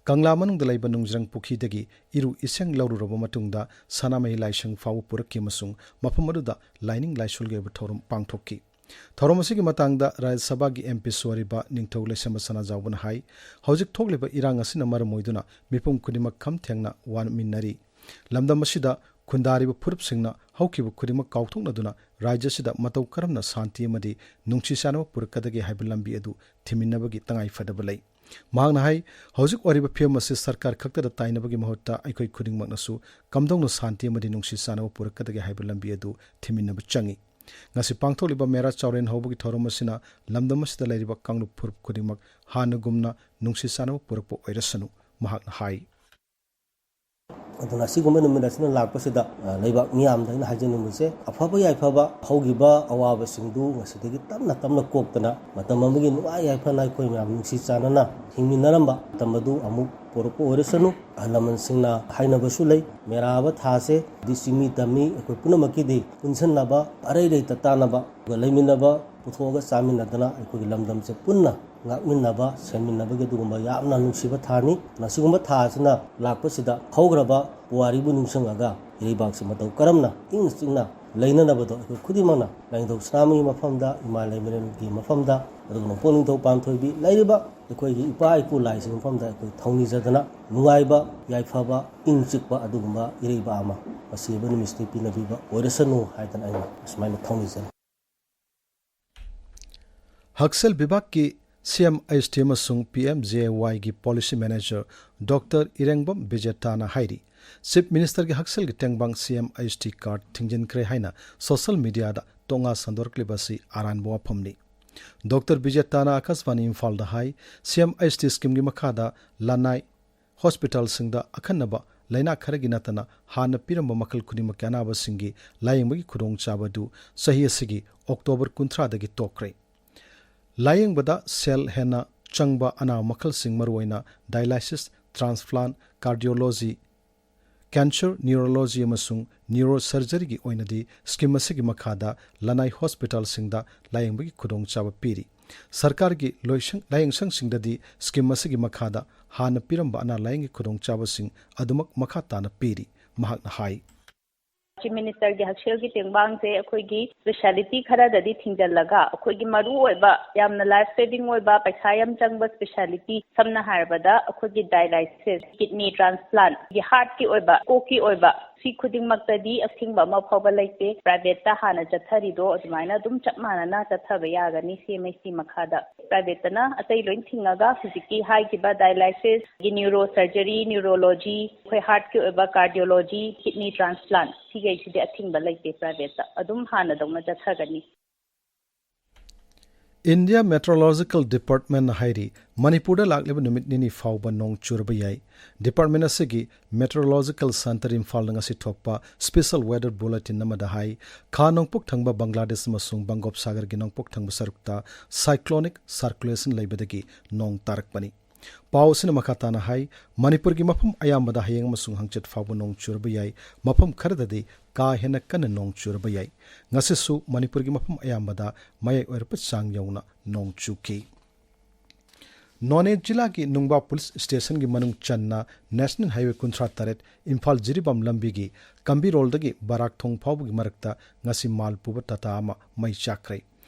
ꯀꯪꯂꯥ ꯃꯅꯨꯡꯗ ꯂꯩꯕ ꯅꯨꯡꯖ꯭ꯔꯪ ꯄꯨꯈ꯭ꯔꯤꯗꯒꯤ ꯏꯔꯨ ꯏꯁꯤꯡ ꯂꯧꯔꯨꯔꯕ ꯃꯇꯨꯡꯗ ꯁꯅꯥꯃꯍꯤ ꯂꯥꯏꯁꯪ ꯐꯥꯎꯕ ꯄꯨꯔꯛꯈꯤ ꯑꯃꯁꯨꯡ ꯃꯐꯝ ꯑꯗꯨꯗ ꯂꯥꯏꯅꯤꯡ ꯂꯥꯏꯁꯣꯜꯒꯤ ꯑꯣꯏꯕ ꯊꯧꯔꯝ ꯄꯥꯡꯊꯣꯛꯈꯤ꯫ ꯊꯧꯔꯝ ꯑꯁꯤꯒꯤ ꯃꯇꯥꯡꯗ ꯔꯥꯖ꯭ꯌ ꯁꯚꯥꯒꯤ ꯑꯦꯝ ꯄꯤꯁꯨ ꯑꯣꯏꯔꯤꯕ ꯅꯤꯡꯊꯧ ꯂꯩꯁꯦꯝꯕ ꯁꯅꯥꯖꯥꯎꯕꯅ ꯍꯥꯏ, ꯍꯧꯖꯤꯛ ꯊꯣꯛꯂꯤꯕ ꯏꯔꯥꯡ ꯑꯁꯤꯅ ꯃꯔꯝ ꯑꯣꯏꯗꯨꯅ ꯃꯤꯄꯨꯝ ꯈꯨꯗꯤꯡꯃꯛ ꯈꯝ ꯊꯦꯡꯅ ꯋꯥꯃꯤꯟꯅꯔꯤ꯫ ꯂꯝꯗꯝ ꯑꯁꯤꯗ ꯈꯨꯟꯗꯥꯔꯤꯕ ꯐꯨꯔꯨꯞꯁꯤꯡꯅ ꯍꯧꯈꯤꯕ ꯈꯨꯗꯤꯡꯃꯛ ꯀꯥꯎꯊꯣꯛꯅꯗꯨꯅ ꯔꯥꯖ꯭ꯌ ꯑꯁꯤꯗ ꯃꯇꯧ ꯀꯔꯝꯅ ꯁꯥꯟꯇꯤ ꯑꯃꯗꯤ ꯅꯨꯡꯁꯤ ꯆꯥꯟꯅꯕ ꯄꯨꯔꯛꯀꯗꯒꯦ ꯍꯥꯏꯕ ꯂꯝꯕꯤ ꯑꯗꯨ ꯊꯤꯃꯤꯟꯅꯕꯒꯤ ꯇꯉꯥꯏ ꯐꯗꯕ ꯂꯩ꯫ ꯃꯍꯥꯛꯅ ꯍꯥꯏ, ꯍꯧꯖꯤꯛ ꯑꯣꯏꯔꯤꯕ ꯐꯤꯕꯝ ꯑꯁꯤ ꯁꯔꯀꯥꯔ ꯈꯛꯇꯗ ꯇꯥꯏꯅꯕꯒꯤ ꯃꯍꯨꯠꯇ ꯑꯩꯈꯣꯏ ꯈꯨꯗꯤꯡꯃꯛꯅꯁꯨ ꯀꯝꯗꯧꯅ ꯁꯥꯟꯇꯤ ꯑꯃꯗꯤ ꯅꯨꯡꯁꯤ ꯆꯥꯟꯅꯕ ꯄꯨꯔꯛꯀꯗꯒꯦ ꯍꯥꯏꯕ ꯂꯝꯕꯤ ꯑꯗꯨ ꯊꯤꯃꯤꯟꯅꯕ ꯆꯪꯏ꯫ ꯉꯁꯤ ꯄꯥꯡꯊꯣꯛꯂꯤꯕ ꯃꯦꯔꯥ ꯆꯥꯎꯔꯦꯟ ꯍꯧꯕꯒꯤ ꯊꯧꯔꯝ ꯑꯁꯤꯅ ꯂꯝꯗꯝ ꯑꯁꯤꯗ ꯂꯩꯔꯤꯕ ꯀꯥꯡꯂꯨꯞ ꯐꯨꯔꯨꯞ ꯈꯨꯗꯤꯡꯃꯛ ꯍꯥꯟꯅꯒꯨꯝꯅ ꯅꯨꯡꯁꯤ ꯆꯥꯟꯅꯕ ꯄꯨꯔꯛꯄ ꯑꯣꯏꯔꯁꯅꯨ, ꯃꯍꯥꯛꯅ ꯍꯥꯏ꯫ ꯑꯗꯨꯅ ꯑꯁꯤꯒꯨꯝꯕ ꯅꯨꯃꯤꯠ ꯑꯁꯤꯅ ꯂꯥꯛꯄꯁꯤꯗ, ꯑ, ꯂꯩꯕꯥꯛ ꯃꯤꯌꯥꯝꯗ ꯑꯩꯅ ꯍꯥꯏꯖꯅꯤꯡꯕꯁꯦ, ꯑꯐꯕ ꯌꯥꯏꯐꯕ ꯍꯧꯈꯤꯕ ꯑꯋꯥꯕꯁꯤꯡꯗꯨ ꯉꯁꯤꯗꯒꯤ ꯇꯞꯅ ꯇꯞꯅ ꯀꯣꯛꯇꯅ ꯃꯇꯝ ꯑꯃꯒꯤ ꯅꯨꯡꯉꯥꯏ ꯌꯥꯏꯐꯅ ꯑꯩꯈꯣꯏ ꯃꯌꯥꯝ ꯅꯨꯡꯁꯤ ꯆꯥꯟꯅꯅ ꯍꯤꯡꯃꯤꯟꯅꯔꯝꯕ ꯃꯇꯝ ꯑꯗꯨ ꯑꯃꯨꯛ ꯄꯣꯔꯛꯄ ꯑꯣꯏꯔꯁꯅꯨ꯫ ꯑꯍꯜ ꯂꯃꯟꯁꯤꯡꯅ ꯍꯥꯏꯅꯕꯁꯨ ꯂꯩ, ꯃꯦꯔꯥꯕ ꯊꯥꯁꯦ ꯗꯤ ꯆꯤꯡꯃꯤ ꯇꯝꯃꯤ ꯑꯩꯈꯣꯏ ꯄꯨꯝꯅꯃꯛꯀꯤꯗꯤ ꯄꯨꯟꯁꯤꯟꯅꯕ, ꯑꯔꯩ ꯂꯩꯇ ꯇꯥꯅꯕ, ꯑꯗꯨꯒ ꯂꯩꯃꯤꯟꯅꯕ, ꯄꯨꯊꯣꯛꯑꯒ ꯆꯥꯃꯤꯟꯅꯗꯅ ꯑꯩꯈꯣꯏꯒꯤ ꯂꯝꯗꯝꯁꯦ ꯄꯨꯟꯅ ꯉꯥꯛꯃꯤꯟꯅꯕ, ꯁꯦꯝꯃꯤꯟꯅꯕꯒꯤ ꯑꯗꯨꯒꯨꯝꯕ ꯌꯥꯝꯅ ꯅꯨꯡꯁꯤꯕ ꯊꯥꯅꯤ꯫ ꯑꯁꯤꯒꯨꯝꯕ ꯊꯥ ꯑꯁꯤꯅ ꯂꯥꯛꯄꯁꯤꯗ ꯍꯧꯈ꯭ꯔꯕ ꯄꯨꯋꯥꯔꯤꯕꯨ ꯅꯤꯡꯁꯤꯡꯉꯒ ꯏꯔꯩꯕꯥꯛꯁꯤ ꯃꯇꯧ ꯀꯔꯝꯅ ꯏꯪꯅ ꯆꯤꯛꯅ ꯂꯩꯅꯅꯕꯗꯣ ꯑꯩꯈꯣꯏ ꯈꯨꯗꯤꯡꯃꯛꯅ ꯂꯥꯏꯅꯤꯡꯊꯧ ꯁꯅꯥꯃꯍꯤ ꯃꯐꯝꯗ, ꯏꯃꯥ ꯂꯩꯃꯔꯦꯜꯒꯤ ꯃꯐꯝꯗ, ꯑꯗꯨꯒ ꯅꯣꯡꯄꯣꯛ ꯅꯤꯡꯊꯧ ꯄꯥꯟꯊꯣꯏꯕꯤ ꯂꯩꯔꯤꯕ ꯑꯩꯈꯣꯏꯒꯤ ꯏꯄꯥ ꯏꯄꯨ ꯂꯥꯏꯁꯤꯡ ꯃꯐꯝꯗ ꯑꯩꯈꯣꯏ ꯊꯧꯅꯤꯖꯗꯅ ꯅꯨꯡꯉꯥꯏꯕ, ꯌꯥꯏꯐꯕ, ꯏꯪ ꯆꯤꯛꯄ ꯑꯗꯨꯒꯨꯝꯕ ꯏꯔꯩꯕꯥꯛ ꯑꯃ ꯃꯁꯤꯕ ꯅꯨꯃꯤꯠꯁꯤꯗ ꯄꯤꯅꯕꯤꯕ ꯑꯣꯏꯔꯁꯅꯨ ꯍꯥꯏꯗꯅ ꯑꯩꯅ ꯑꯁꯨꯃꯥꯏꯅ ꯊꯧꯅꯤꯖꯔꯤ꯫ ꯍꯛꯁꯦꯜ ꯕꯤꯚꯥꯒꯀꯤ ꯁꯤ ꯑꯦꯝ ꯑꯩꯆ ꯇꯤ ꯑꯃꯁꯨꯡ ꯄꯤ ꯑꯦꯝ ꯖꯦ ꯑꯦ ꯋꯥꯏꯒꯤ ꯄꯣꯂꯤꯁꯤ ꯃꯦꯅꯦꯖꯔ ꯗꯣꯛꯇꯔ ꯏꯔꯦꯡꯕꯝ ꯕꯤꯖꯦꯇꯥꯅ ꯍꯥꯏꯔꯤ, ꯆꯤꯐ ꯃꯤꯅꯤꯁꯇꯔꯒꯤ ꯍꯛꯁꯦꯜꯒꯤ ꯇꯦꯡꯕꯥꯡ ꯁꯤ ꯑꯦꯝ ꯑꯩꯆ ꯇꯤ ꯀꯥꯔꯗ ꯊꯤꯡꯖꯤꯟꯈ꯭ꯔꯦ ꯍꯥꯏꯅ ꯁꯣꯁꯤꯌꯦꯜ ꯃꯤꯗꯤꯌꯥꯗ ꯇꯣꯉꯥ ꯁꯟꯗꯣꯔꯛꯂꯤꯕ ꯑꯁꯤ ꯑꯔꯥꯟꯕ ꯋꯥꯐꯝꯅꯤ꯫ ꯗꯣꯛꯇꯔ ꯕꯤꯖꯦꯇꯥꯅ ꯑꯥꯀꯥꯁꯕꯥꯅꯤ ꯏꯝꯐꯥꯜꯗ ꯍꯥꯏ, ꯁꯤ ꯑꯦꯝ ꯑꯩꯆ ꯇꯤ ꯁ꯭ꯀꯤꯝꯒꯤ ꯃꯈꯥꯗ ꯂꯅꯥꯏ ꯍꯣꯁꯄꯤꯇꯥꯜꯁꯤꯡꯗ ꯑꯈꯟꯅꯕ ꯂꯩꯅꯥ ꯈꯔꯒꯤ ꯅꯠꯇꯅ ꯍꯥꯟꯅ ꯄꯤꯔꯝꯕ ꯃꯈꯜ ꯈꯨꯗꯤꯡꯃꯛꯀꯤ ꯑꯅꯥꯕꯁꯤꯡꯒꯤ ꯂꯥꯌꯦꯡꯕꯒꯤ ꯈꯨꯗꯣꯡꯆꯥꯕ ꯑꯗꯨ ꯆꯍꯤ ꯑꯁꯤꯒꯤ ꯑꯣꯛꯇꯣꯕꯔ ꯀꯨꯟꯊ꯭ꯔꯥꯗꯒꯤ ꯇꯣꯛꯈ꯭ꯔꯦ꯫ ꯂꯥꯌꯦꯡꯕꯗ ꯁꯦꯜ ꯍꯦꯟꯅ ꯆꯪꯕ ꯑꯅꯥꯕ ꯃꯈꯜꯁꯤꯡ, ꯃꯔꯨꯑꯣꯏꯅ dialysis, transplant, cardiology, cancer, neurology ꯑꯃꯁꯨꯡ neurosurgeryꯒꯤ ꯑꯣꯏꯅꯗꯤ ꯁ꯭ꯀꯤꯝ ꯑꯁꯤꯒꯤ ꯃꯈꯥꯗ ꯂꯅꯥꯏ ꯍꯣꯁꯄꯤꯇꯥꯜꯁꯤꯡꯗ ꯂꯥꯌꯦꯡꯕꯒꯤ ꯈꯨꯗꯣꯡꯆꯥꯕ ꯄꯤꯔꯤ꯫ ꯁꯔꯀꯥꯔꯒꯤ ꯂꯣꯏꯁꯪ-, ꯂꯥꯌꯦꯡꯁꯪꯁꯤꯡꯗꯗꯤ ꯁ꯭ꯀꯤꯝ ꯑꯁꯤꯒꯤ ꯃꯈꯥꯗ ꯍꯥꯟꯅ ꯄꯤꯔꯝꯕ ꯑꯅꯥ ꯂꯥꯌꯦꯡꯒꯤ ꯈꯨꯗꯣꯡꯆꯥꯕꯁꯤꯡ ꯑꯗꯨꯃꯛ ꯃꯈꯥ ꯇꯥꯅ ꯄꯤꯔꯤ, ꯃꯍꯥꯛꯅ ꯍꯥꯏ꯫ ꯆꯤꯐ ꯃꯤꯅꯤꯁꯇꯔꯒꯤ ꯍꯛꯁꯦꯜꯒꯤ ꯇꯦꯡꯕꯥꯡꯁꯦ ꯑꯩꯈꯣꯏꯒꯤ ꯁ꯭ꯄꯦꯁꯥꯂꯤꯇꯤ ꯈꯔꯗꯗꯤ ꯊꯤꯡꯖꯤꯜꯂꯒ, ꯑꯩꯈꯣꯏꯒꯤ ꯃꯔꯨꯑꯣꯏꯕ, ꯌꯥꯝꯅ ꯂꯥꯏꯐ ꯁꯦꯚꯤꯡ ꯑꯣꯏꯕ, ꯄꯩꯁꯥ ꯌꯥꯝ ꯆꯪꯕ ꯁ꯭ꯄꯦꯁꯥꯂꯤꯇꯤ, ꯁꯝꯅ ꯍꯥꯏꯔꯕꯗ ꯑꯩꯈꯣꯏꯒꯤ dialysis, kidney transplant, ꯍꯥꯔꯠꯀꯤ ꯑꯣꯏꯕ, ꯀꯣꯛꯀꯤ ꯑꯣꯏꯕ, ꯁꯤ ꯈꯨꯗꯤꯡꯃꯛꯇꯗꯤ ꯑꯊꯤꯡꯕ ꯑꯃ ꯐꯥꯎꯕ ꯂꯩꯇꯦ꯫ ꯄ꯭ꯔꯥꯏꯚꯦꯠꯇ ꯍꯥꯟꯅ ꯆꯠꯊꯔꯤꯗꯣ ꯑꯗꯨꯃꯥꯏꯅ ꯑꯗꯨꯝ ꯆꯞ ꯃꯥꯟꯅꯅ ꯆꯠꯊꯕ ꯌꯥꯒꯅꯤ ꯁꯤ ꯑꯦꯝ ꯑꯩꯆ ꯁꯤ ꯃꯈꯥꯗ꯫ ꯄ꯭ꯔꯥꯏꯚꯦꯠꯇꯅ ꯑꯇꯩ ꯂꯣꯏ ꯊꯤꯡꯉꯒ ꯍꯧꯖꯤꯛꯀꯤ ꯍꯥꯏꯈꯤꯕ dialysis, neurosurgery, neurology, ꯑꯩꯈꯣꯏ ꯍꯥꯔꯠꯀꯤ ꯑꯣꯏꯕ cardiology, kidney transplant, ꯁꯤꯈꯩꯁꯤꯗꯤ ꯑꯊꯤꯡꯕ ꯂꯩꯇꯦ, ꯄ꯭ꯔꯥꯏꯚꯦꯠꯇ ꯑꯗꯨꯝ ꯍꯥꯟꯅꯗꯧꯅ ꯆꯠꯊꯒꯅꯤ꯫ India Meteorological Department ꯍꯥꯏꯔꯤ, ꯃꯅꯤꯄꯨꯔꯗ ꯂꯥꯛꯂꯤꯕ ꯅꯨꯃꯤꯠ ꯅꯤꯅꯤ ꯐꯥꯎꯕ ꯅꯣꯡ ꯆꯨꯔꯕ ꯌꯥꯏ꯫ ꯗꯤꯄꯥꯔꯠꯃꯦꯟ ꯑꯁꯤꯒꯤ Meteorological Centre ꯏꯝꯐꯥꯜꯗ ꯉꯁꯤ ꯊꯣꯛꯄ special weather bulletin ꯑꯃꯗ ꯍꯥꯏ, ꯈꯥ ꯅꯣꯡꯄꯣꯛ ꯊꯪꯕ ꯕꯪꯒ꯭ꯂꯥꯗꯦꯁ ꯑꯃꯁꯨꯡ ꯕꯪꯒꯣꯞ ꯁꯥꯒꯔꯒꯤ ꯅꯣꯡꯄꯣꯛ ꯊꯪꯕ ꯁꯔꯨꯛꯇ cyclonic circulation ꯂꯩꯕꯗꯒꯤ ꯅꯣꯡ ꯇꯥꯔꯛꯄꯅꯤ꯫ ꯄꯥꯎ ꯑꯁꯤꯅ ꯃꯈꯥ ꯇꯥꯅ ꯍꯥꯏ, ꯃꯅꯤꯄꯨꯔꯒꯤ ꯃꯐꯝ ꯑꯌꯥꯝꯕꯗ ꯍꯌꯦꯡ ꯑꯃꯁꯨꯡ ꯍꯪꯆꯤꯠ ꯐꯥꯎꯕ ꯅꯣꯡ ꯆꯨꯔꯕ ꯌꯥꯏ, ꯃꯐꯝ ꯈꯔꯗꯗꯤ ꯀꯥ ꯍꯦꯟꯅ ꯀꯟꯅ ꯅꯣꯡ ꯆꯨꯔꯕ ꯌꯥꯏ꯫ ꯉꯁꯤꯁꯨ ꯃꯅꯤꯄꯨꯔꯒꯤ ꯃꯐꯝ ꯑꯌꯥꯝꯕꯗ ꯃꯌꯥꯏ ꯑꯣꯏꯔꯞꯄ ꯆꯥꯡ ꯌꯧꯅ ꯅꯣꯡ ꯆꯨꯈꯤ꯫ ꯅꯣꯅꯦ ꯖꯤꯂꯥꯒꯤ ꯅꯨꯡꯕꯥ ꯄꯨꯂꯤꯁ ꯁ꯭ꯇꯦꯁꯟꯒꯤ ꯃꯅꯨꯡ ꯆꯟꯅ National Highway ꯀꯨꯟꯊ꯭ꯔꯥ ꯇꯔꯦꯠ ꯏꯝꯐꯥꯜ ꯖꯤꯔꯤꯕꯥꯝ ꯂꯝꯕꯤꯒꯤ ꯀꯝꯕꯤꯔꯣꯜꯗꯒꯤ ꯕꯔꯥꯛ ꯊꯣꯡ ꯐꯥꯎꯕꯒꯤ ꯃꯔꯛꯇ ꯉꯁꯤ ꯃꯥꯜ ꯄꯨꯕ ꯇꯥꯇꯥ ꯑꯃ ꯃꯩ ꯆꯥꯛꯈ꯭ꯔꯦ꯫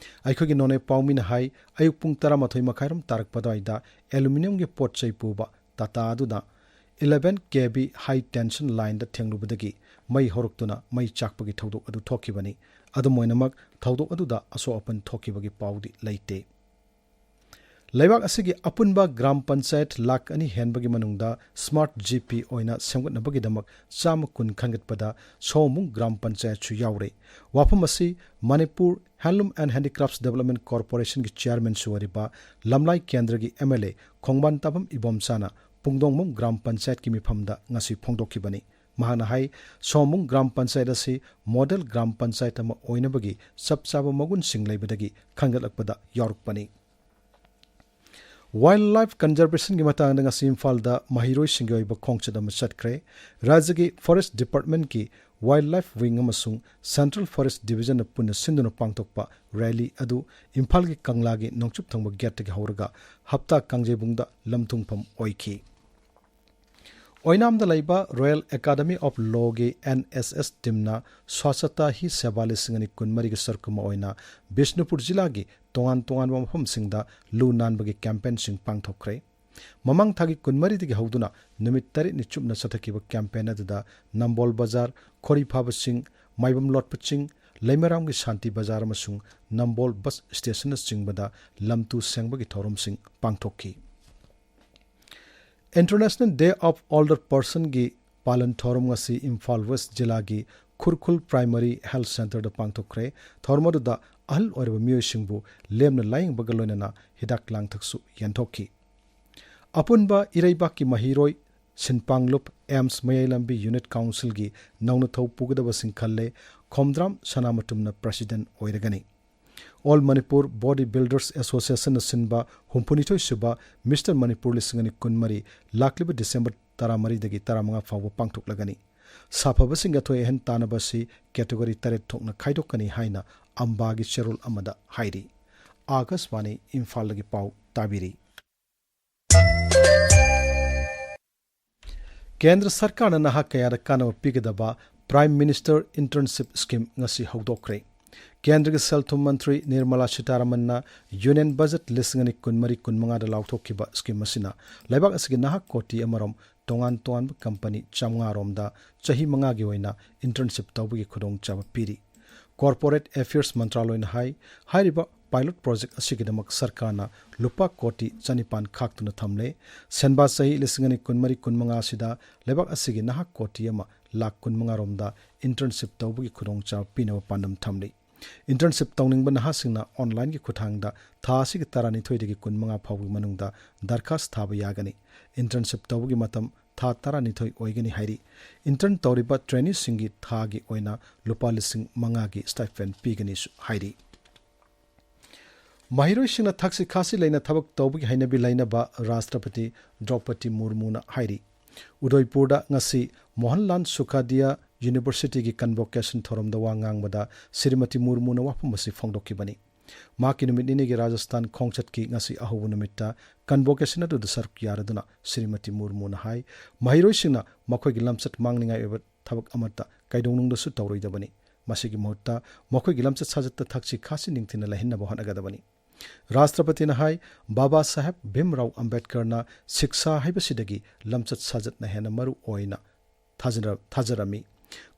ꯑꯩꯈꯣꯏꯒꯤ ꯅꯣꯅꯦ ꯄꯥꯎꯃꯤꯅ ꯍꯥꯏ, ꯑꯌꯨꯛ ꯄꯨꯡ ꯇꯔꯥꯃꯥꯊꯣꯏ ꯃꯈꯥꯏꯔꯣꯝ ꯇꯥꯔꯛꯄ ꯑꯗꯨꯋꯥꯏꯗ ꯑꯦꯂꯨꯃꯤꯅꯤꯌꯝꯒꯤ ꯄꯣꯠ ꯆꯩ ꯄꯨꯕ ꯇꯥꯇꯥ ꯑꯗꯨꯅ eleven K V high tension lineꯗ ꯊꯦꯡꯂꯨꯕꯗꯒꯤ ꯃꯩ ꯍꯧꯔꯛꯇꯨꯅ ꯃꯩ ꯆꯥꯛꯄꯒꯤ ꯊꯧꯗꯣꯛ ꯑꯗꯨ ꯊꯣꯛꯈꯤꯕꯅꯤ꯫ ꯑꯗꯨꯝ ꯑꯣꯏꯅꯃꯛ, ꯊꯧꯗꯣꯛ ꯑꯗꯨꯗ ꯑꯁꯣꯛ ꯑꯄꯟ ꯊꯣꯛꯈꯤꯕꯒꯤ ꯄꯥꯎꯗꯤ ꯂꯩꯇꯦ꯫ ꯂꯩꯕꯥꯛ ꯑꯁꯤꯒꯤ ꯑꯄꯨꯟꯕ ꯒ꯭ꯔꯥꯝ ꯄꯟꯆꯥꯌꯠ ꯂꯥꯈ ꯑꯅꯤ ꯍꯦꯟꯕꯒꯤ ꯃꯅꯨꯡꯗ smart G P ꯑꯣꯏꯅ ꯁꯦꯝꯒꯠꯅꯕꯒꯤꯗꯃꯛ ꯆꯥꯝꯃ ꯀꯨꯟ ꯈꯟꯒꯠꯄꯗ ꯁꯑꯣꯝꯕꯨꯡ ꯒ꯭ꯔꯥꯝ ꯄꯟꯆꯥꯌꯠꯁꯨ ꯌꯥꯎꯔꯦ꯫ ꯋꯥꯐꯝ ꯑꯁꯤ Manipur Handloom and Handicrafts Development Corporationꯒꯤ ꯆꯤꯌꯥꯔꯃꯦꯟꯁꯨ ꯑꯣꯏꯔꯤꯕ ꯂꯝꯂꯥꯏ ꯀꯦꯟꯗ꯭ꯔꯒꯤ M L A ꯈꯣꯡꯕꯥꯟ ꯇꯥꯕꯝ ꯏꯕꯣꯝꯆꯥꯅ ꯄꯨꯡꯗꯣꯡꯕꯝ ꯒ꯭ꯔꯥꯝ ꯄꯟꯆꯥꯌꯠꯀꯤ ꯃꯤꯐꯝꯗ ꯉꯁꯤ ꯐꯣꯡꯗꯣꯛꯈꯤꯕꯅꯤ꯫ ꯃꯍꯥꯛꯅ ꯍꯥꯏ, ꯁꯑꯣꯝꯕꯨꯡ ꯒ꯭ꯔꯥꯝ ꯄꯟꯆꯥꯌꯠ ꯑꯁꯤ ꯃꯣꯗꯦꯜ ꯒ꯭ꯔꯥꯝ ꯄꯟꯆꯥꯌꯠ ꯑꯃ ꯑꯣꯏꯅꯕꯒꯤ ꯆꯞ ꯆꯥꯕ ꯃꯒꯨꯟꯁꯤꯡ ꯂꯩꯕꯗꯒꯤ ꯈꯟꯒꯠꯂꯛꯄꯗ ꯌꯥꯎꯔꯛꯄꯅꯤ꯫ Wildlife conservationꯒꯤ ꯃꯇꯥꯡꯗ ꯉꯁꯤ ꯏꯝꯐꯥꯜꯗ ꯃꯍꯩꯔꯣꯏꯁꯤꯡꯒꯤ ꯑꯣꯏꯕ ꯈꯣꯡꯆꯠ ꯑꯃ ꯆꯠꯈ꯭ꯔꯦ꯫ ꯔꯥꯖ꯭ꯌꯒꯤ Forest Departmentꯀꯤ Wildlife Wing ꯑꯃꯁꯨꯡ Central Forest Divisionꯅ ꯄꯨꯟꯅ ꯁꯤꯟꯗꯨꯅ ꯄꯥꯡꯊꯣꯛꯄ rally ꯑꯗꯨ ꯏꯝꯐꯥꯜꯒꯤ ꯀꯪꯂꯥꯒꯤ ꯅꯣꯡꯆꯨꯞ ꯊꯪꯕ gateꯇꯒꯤ ꯍꯧꯔꯒ ꯍꯞꯇꯥ ꯀꯥꯡꯖꯩꯕꯨꯡꯗ ꯂꯝꯊꯨꯡꯐꯝ ꯑꯣꯏꯈꯤ꯫ ꯑꯣꯏꯅꯥꯝꯗ ꯂꯩꯕ Royal Academy of Lawꯒꯤ N S S teamꯅ Swachhata Hi Seva ꯂꯤꯁꯤꯡ ꯑꯅꯤ ꯀꯨꯟꯃꯔꯤꯒꯤ ꯁꯔꯨꯛ ꯑꯃ ꯑꯣꯏꯅ ꯕꯤꯁꯅꯨꯄꯨꯔ ꯖꯤꯂꯥꯒꯤ ꯇꯣꯉꯥꯟ ꯇꯣꯉꯥꯟꯕ ꯃꯐꯝꯁꯤꯡꯗ ꯂꯨ ꯅꯥꯟꯕꯒꯤ campaignꯁꯤꯡ ꯄꯥꯡꯊꯣꯛꯈ꯭ꯔꯦ꯫ ꯃꯃꯥꯡ ꯊꯥꯒꯤ ꯀꯨꯟꯃꯔꯤꯗꯒꯤ ꯍꯧꯗꯨꯅ ꯅꯨꯃꯤꯠ ꯇꯔꯦꯠꯅꯤ ꯆꯨꯞꯅ ꯆꯠꯊꯈꯤꯕ campaign ꯑꯗꯨꯗ ꯅꯝꯕꯣꯜ ꯕꯖꯥꯔ, ꯈꯣꯔꯤꯐꯥꯕ ꯆꯤꯡ, ꯃꯥꯏꯕꯝ ꯂꯣꯠꯄ ꯆꯤꯡ, ꯂꯩꯃꯔꯥꯝꯒꯤ ꯁꯥꯟꯇꯤ ꯕꯖꯥꯔ ꯑꯃꯁꯨꯡ ꯅꯝꯕꯣꯜ bus stationꯅꯆꯤꯡꯕꯗ ꯂꯝꯇꯨ ꯁꯦꯡꯕꯒꯤ ꯊꯧꯔꯝꯁꯤꯡ ꯄꯥꯡꯊꯣꯛꯈꯤ꯫ International Day of Older Personꯒꯤ ꯄꯥꯂꯟ ꯊꯧꯔꯝ ꯉꯁꯤ ꯏꯝꯐꯥꯜ West ꯖꯤꯂꯥꯒꯤ ꯈꯨꯔꯈꯨꯜ Primary Health Centreꯗ ꯄꯥꯡꯊꯣꯛꯈ꯭ꯔꯦ꯫ ꯊꯧꯔꯝ ꯑꯗꯨꯗ ꯑꯍꯜ ꯑꯣꯏꯔꯕ ꯃꯤꯑꯣꯏꯁꯤꯡꯕꯨ ꯂꯦꯝꯅ ꯂꯥꯌꯦꯡꯕꯒ ꯂꯣꯏꯅꯅ ꯍꯤꯗꯥꯛ ꯂꯥꯡꯊꯛꯁꯨ ꯌꯦꯟꯊꯣꯛꯈꯤ꯫ ꯑꯄꯨꯟꯕ ꯏꯔꯩꯕꯥꯛꯀꯤ ꯃꯍꯩꯔꯣꯏ ꯁꯤꯟꯄꯥꯡꯂꯨꯞ AIMS ꯃꯌꯥꯏ ꯂꯝꯕꯤ unit councilꯒꯤ ꯅꯧꯅ ꯊꯧ ꯄꯨꯒꯗꯕꯁꯤꯡ ꯈꯜꯂꯦ꯫ ꯈꯣꯝꯗ꯭ꯔꯥꯝ ꯁꯅꯥꯃꯇꯨꯝꯅ president ꯑꯣꯏꯔꯒꯅꯤ꯫ All Manipur Body Builders Associationꯅ ꯁꯤꯟꯕ ꯍꯨꯝꯐꯨꯅꯤꯊꯣꯏ ꯁꯨꯕ Mister Manipur ꯂꯤꯁꯤꯡ ꯑꯅꯤ ꯀꯨꯟꯃꯔꯤ ꯂꯥꯛꯂꯤꯕ December ꯇꯔꯥꯃꯔꯤꯗꯒꯤ ꯇꯔꯥꯃꯉꯥ ꯐꯥꯎꯕ ꯄꯥꯡꯊꯣꯛꯂꯒꯅꯤ꯫ ꯁꯥꯐꯕꯁꯤꯡꯒꯤ ꯑꯊꯣꯏ ꯑꯍꯦꯟ ꯇꯥꯟꯅꯕ ꯑꯁꯤ category ꯇꯔꯦꯠ ꯊꯣꯛꯅ ꯈꯥꯏꯗꯣꯛꯀꯅꯤ ꯍꯥꯏꯅ ꯑꯝꯕꯥꯒꯤ ꯆꯦꯔꯣꯜ ꯑꯃꯗ ꯍꯥꯏꯔꯤ꯫ ꯑꯥꯀꯥꯁꯕꯥꯅꯤ ꯏꯝꯐꯥꯜꯗꯒꯤ ꯄꯥꯎ ꯇꯥꯕꯤꯔꯤ꯫ ꯀꯦꯟꯗ꯭ꯔ ꯁꯔꯀꯥꯔꯅ ꯅꯍꯥ ꯀꯌꯥꯗ ꯀꯥꯟꯅꯕ ꯄꯤꯒꯗꯕ Prime Minister Internship Scheme ꯉꯁꯤ ꯍꯧꯗꯣꯛꯈ꯭ꯔꯦ꯫ ꯀꯦꯟꯗ꯭ꯔꯒꯤ ꯁꯦꯜ ꯊꯨꯝ ꯃꯟꯇ꯭ꯔꯤ ꯅꯤꯔꯃꯂꯥ ꯁꯤꯇꯥꯔꯥꯃꯟꯅ Union Budget ꯂꯤꯁꯤꯡ ꯑꯅꯤ ꯀꯨꯟꯃꯔꯤ ꯀꯨꯟꯃꯉꯥꯗ ꯂꯥꯎꯊꯣꯛꯈꯤꯕ scheme ꯑꯁꯤꯅ ꯂꯩꯕꯥꯛ ꯑꯁꯤꯒꯤ ꯅꯍꯥ ꯀꯣꯇꯤ ꯑꯃꯔꯣꯝ ꯇꯣꯉꯥꯟ ꯇꯣꯉꯥꯟꯕ company ꯆꯥꯃꯉꯥ ꯔꯣꯝꯗ ꯆꯍꯤ ꯃꯉꯥꯒꯤ ꯑꯣꯏꯅ internship ꯇꯧꯕꯒꯤ ꯈꯨꯗꯣꯡꯆꯥꯕ ꯄꯤꯔꯤ꯫ Corporate Affairs ꯃꯟꯇ꯭ꯔꯥꯂꯣꯏꯅ ꯍꯥꯏ, ꯍꯥꯏꯔꯤꯕ pilot project ꯑꯁꯤꯒꯤꯗꯃꯛ ꯁꯔꯀꯥꯔꯅ ꯂꯨꯄꯥ ꯀꯣꯇꯤ ꯆꯅꯤꯄꯥꯟ ꯈꯥꯛꯇꯨꯅ ꯊꯝꯂꯦ꯫ ꯁꯦꯟꯕꯥ ꯆꯍꯤ ꯂꯤꯁꯤꯡ ꯑꯅꯤ ꯀꯨꯟꯃꯔꯤ ꯀꯨꯟꯃꯉꯥ ꯑꯁꯤꯗ ꯂꯩꯕꯥꯛ ꯑꯁꯤꯒꯤ ꯅꯍꯥ ꯀꯣꯇꯤ ꯑꯃ ꯂꯥꯈ ꯀꯨꯟꯃꯉꯥ ꯔꯣꯝꯗ internship ꯇꯧꯕꯒꯤ ꯈꯨꯗꯣꯡꯆꯥꯕ ꯄꯤꯅꯕ ꯄꯥꯟꯗꯝ ꯊꯝꯂꯤ꯫ Internship ꯇꯧꯅꯤꯡꯕ ꯅꯍꯥꯁꯤꯡꯅ onlineꯒꯤ ꯈꯨꯠꯊꯥꯡꯗ ꯊꯥ ꯑꯁꯤꯒꯤ ꯇꯔꯥꯅꯤꯊꯣꯏꯗꯒꯤ ꯀꯨꯟꯃꯉꯥ ꯐꯥꯎꯕꯒꯤ ꯃꯅꯨꯡꯗ ꯗꯔꯈꯥꯁ ꯊꯥꯕ ꯌꯥꯒꯅꯤ꯫ Internship ꯇꯧꯕꯒꯤ ꯃꯇꯝ ꯊꯥ ꯇꯔꯥꯅꯤꯊꯣꯏ ꯑꯣꯏꯒꯅꯤ ꯍꯥꯏꯔꯤ꯫ Intern ꯇꯧꯔꯤꯕ traineeꯁꯤꯡꯒꯤ ꯊꯥꯒꯤ ꯑꯣꯏꯅ ꯂꯨꯄꯥ ꯂꯤꯁꯤꯡ ꯃꯉꯥꯒꯤ stipend ꯄꯤꯒꯅꯤꯁꯨ ꯍꯥꯏꯔꯤ꯫ ꯃꯍꯩꯔꯣꯏꯁꯤꯡꯅ ꯊꯛꯁꯤ ꯈꯥꯁꯤ ꯂꯩꯅ ꯊꯕꯛ ꯇꯧꯕꯒꯤ ꯍꯩꯅꯕꯤ ꯂꯩꯅꯕ ꯔꯥꯁꯇ꯭ꯔꯄꯇꯤ ꯗ꯭ꯔꯧꯄꯗꯤ ꯃꯨꯔꯃꯨꯅ ꯍꯥꯏꯔꯤ꯫ ꯎꯗꯣꯏꯄꯨꯔꯗ ꯉꯁꯤ ꯃꯣꯍꯟꯂꯥꯜ ꯁꯨꯈꯥꯗꯤꯌꯥ ꯌꯨꯅꯤꯚꯔꯁꯤꯇꯤꯒꯤ ꯀꯟꯚꯣꯀꯦꯁꯟ ꯊꯧꯔꯝꯗ ꯋꯥ ꯉꯥꯡꯕꯗ ꯁ꯭ꯔꯤꯃꯇꯤ ꯃꯨꯔꯃꯨꯅ ꯋꯥꯐꯝ ꯑꯁꯤ ꯐꯣꯡꯗꯣꯛꯈꯤꯕꯅꯤ꯫ ꯃꯍꯥꯛꯀꯤ ꯅꯨꯃꯤꯠ ꯅꯤꯅꯤꯒꯤ ꯔꯥꯖꯁꯊꯥꯟ ꯈꯣꯡꯆꯠꯀꯤ ꯉꯁꯤ ꯑꯍꯧꯕ ꯅꯨꯃꯤꯠꯇ ꯀꯟꯚꯣꯀꯦꯁꯟ ꯑꯗꯨꯗ ꯁꯔꯨꯛ ꯌꯥꯔꯗꯨꯅ ꯁ꯭ꯔꯤꯃꯇꯤ ꯃꯨꯔꯃꯨꯅ ꯍꯥꯏ, ꯃꯍꯩꯔꯣꯏꯁꯤꯡꯅ ꯃꯈꯣꯏꯒꯤ ꯂꯝꯆꯠ ꯃꯥꯡꯅꯤꯡꯉꯥꯏ ꯑꯣꯏꯕ ꯊꯕꯛ ꯑꯃꯠꯇ ꯀꯩꯗꯧꯅꯨꯡꯗꯁꯨ ꯇꯧꯔꯣꯏꯗꯕꯅꯤ꯫ ꯃꯁꯤꯒꯤ ꯃꯍꯨꯠꯇ ꯃꯈꯣꯏꯒꯤ ꯂꯝꯆꯠ ꯁꯥꯖꯠꯇ ꯊꯛꯁꯤ ꯈꯥꯁꯤ ꯅꯤꯡꯊꯤꯅ ꯂꯩꯍꯟꯅꯕ ꯍꯣꯠꯅꯒꯗꯕꯅꯤ꯫ ꯔꯥꯁꯇ꯭ꯔꯄꯇꯤꯅ ꯍꯥꯏ, ꯕꯥꯕꯥ ꯁꯥꯍꯦꯕ ꯚꯤꯝꯔꯥꯎ ꯑꯝꯕꯦꯗꯀꯔꯅ ꯁꯤꯛꯁꯥ ꯍꯥꯏꯕꯁꯤꯗꯒꯤ ꯂꯝꯆꯠ ꯁꯥꯖꯠꯅ ꯍꯦꯟꯅ ꯃꯔꯨ ꯑꯣꯏꯅ ꯊꯥꯖꯅ-, ꯊꯥꯖꯔꯝꯃꯤ꯫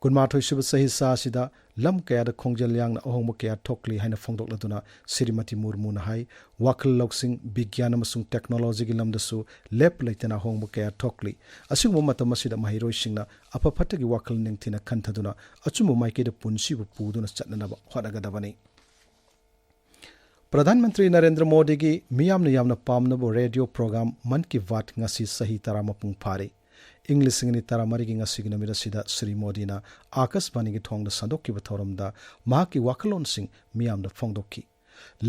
ꯀꯨꯟꯃꯥꯊꯣꯏ ꯁꯨꯕ ꯆꯍꯤꯆꯥ ꯑꯁꯤꯗ ꯂꯝ ꯀꯌꯥꯗ ꯈꯣꯡꯖꯦꯜ ꯌꯥꯡꯅ ꯑꯍꯣꯡꯕ ꯀꯌꯥ ꯊꯣꯛꯂꯤ ꯍꯥꯏꯅ ꯐꯣꯡꯗꯣꯛꯂꯗꯨꯅ ꯁ꯭ꯔꯤꯃꯇꯤ ꯃꯨꯔꯃꯨꯅ ꯍꯥꯏ, ꯋꯥꯈꯜ ꯂꯧꯁꯤꯡ, ꯕꯤꯒ꯭ꯌꯥꯟ ꯑꯃꯁꯨꯡ ꯇꯦꯛꯅꯣꯂꯣꯖꯤꯒꯤ ꯂꯝꯗꯁꯨ ꯂꯦꯞ ꯂꯩꯇꯅ ꯑꯍꯣꯡꯕ ꯀꯌꯥ ꯊꯣꯛꯂꯤ꯫ ꯑꯁꯤꯒꯨꯝꯕ ꯃꯇꯝ ꯑꯁꯤꯗ ꯃꯍꯩꯔꯣꯏꯁꯤꯡꯅ ꯑꯐ ꯐꯠꯇꯒꯤ ꯋꯥꯈꯜ ꯅꯤꯡꯊꯤꯅ ꯈꯟꯊꯗꯨꯅ ꯑꯆꯨꯝꯕ ꯃꯥꯏꯀꯩꯗ ꯄꯨꯟꯁꯤꯕꯨ ꯄꯨꯗꯨꯅ ꯆꯠꯅꯅꯕ ꯍꯣꯠꯅꯒꯗꯕꯅꯤ꯫ ꯄ꯭ꯔꯙꯥꯟ ꯃꯟꯇ꯭ꯔꯤ ꯅꯔꯦꯟꯗ꯭ꯔ ꯃꯣꯗꯤꯒꯤ ꯃꯤꯌꯥꯝꯅ ꯌꯥꯝꯅ ꯄꯥꯝꯅꯕ ꯔꯦꯗꯤꯑꯣ ꯄ꯭ꯔꯣꯒ꯭ꯔꯥꯝ ꯃꯟ ꯀꯤ ꯕꯥꯠ ꯉꯁꯤ ꯆꯍꯤ ꯇꯔꯥ ꯃꯄꯨꯡ ꯐꯥꯔꯦ꯫ ꯏꯪ ꯂꯤꯁꯤꯡ ꯑꯅꯤ ꯇꯔꯥꯃꯔꯤꯒꯤ ꯉꯁꯤꯒꯤ ꯅꯨꯃꯤꯠ ꯑꯁꯤꯗ ꯁ꯭ꯔꯤ ꯃꯣꯗꯤꯅ ꯑꯥꯀꯥꯁꯕꯥꯅꯤꯒꯤ ꯊꯣꯡꯗ ꯁꯟꯗꯣꯛꯈꯤꯕ ꯊꯧꯔꯝꯗ ꯃꯍꯥꯛꯀꯤ ꯋꯥꯈꯜꯂꯣꯟꯁꯤꯡ ꯃꯤꯌꯥꯝꯗ ꯐꯣꯡꯗꯣꯛꯈꯤ꯫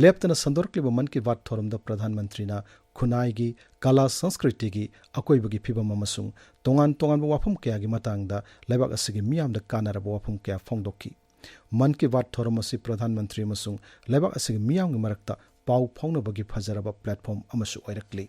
ꯂꯦꯞꯇꯅ ꯁꯟꯗꯣꯔꯛꯂꯤꯕ ꯃꯟ ꯀꯤ ꯕꯥꯠ ꯊꯧꯔꯝꯗ ꯄ꯭ꯔꯙꯥꯟ ꯃꯟꯇ꯭ꯔꯤꯅ ꯈꯨꯟꯅꯥꯏꯒꯤ, ꯀꯂꯥ ꯁꯪꯁꯀ꯭ꯔꯤꯇꯤꯒꯤ, ꯑꯀꯣꯏꯕꯒꯤ ꯐꯤꯕꯝ ꯑꯃꯁꯨꯡ ꯇꯣꯉꯥꯟ ꯇꯣꯉꯥꯟꯕ ꯋꯥꯐꯝ ꯀꯌꯥꯒꯤ ꯃꯇꯥꯡꯗ ꯂꯩꯕꯥꯛ ꯑꯁꯤꯒꯤ ꯃꯤꯌꯥꯝꯗ ꯀꯥꯟꯅꯔꯕ ꯋꯥꯐꯝ ꯀꯌꯥ ꯐꯣꯡꯗꯣꯛꯈꯤ꯫ ꯃꯟ ꯀꯤ ꯕꯥꯠ ꯊꯧꯔꯝ ꯑꯁꯤ ꯄ꯭ꯔꯙꯥꯟ ꯃꯟꯇ꯭ꯔꯤ ꯑꯃꯁꯨꯡ ꯂꯩꯕꯥꯛ ꯑꯁꯤꯒꯤ ꯃꯤꯌꯥꯝꯒꯤ ꯃꯔꯛꯇ ꯄꯥꯎ ꯐꯥꯎꯅꯕꯒꯤ ꯐꯖꯔꯕ ꯄ꯭ꯂꯦꯠꯐꯣꯔꯝ ꯑꯃꯁꯨ ꯑꯣꯏꯔꯛꯂꯤ꯫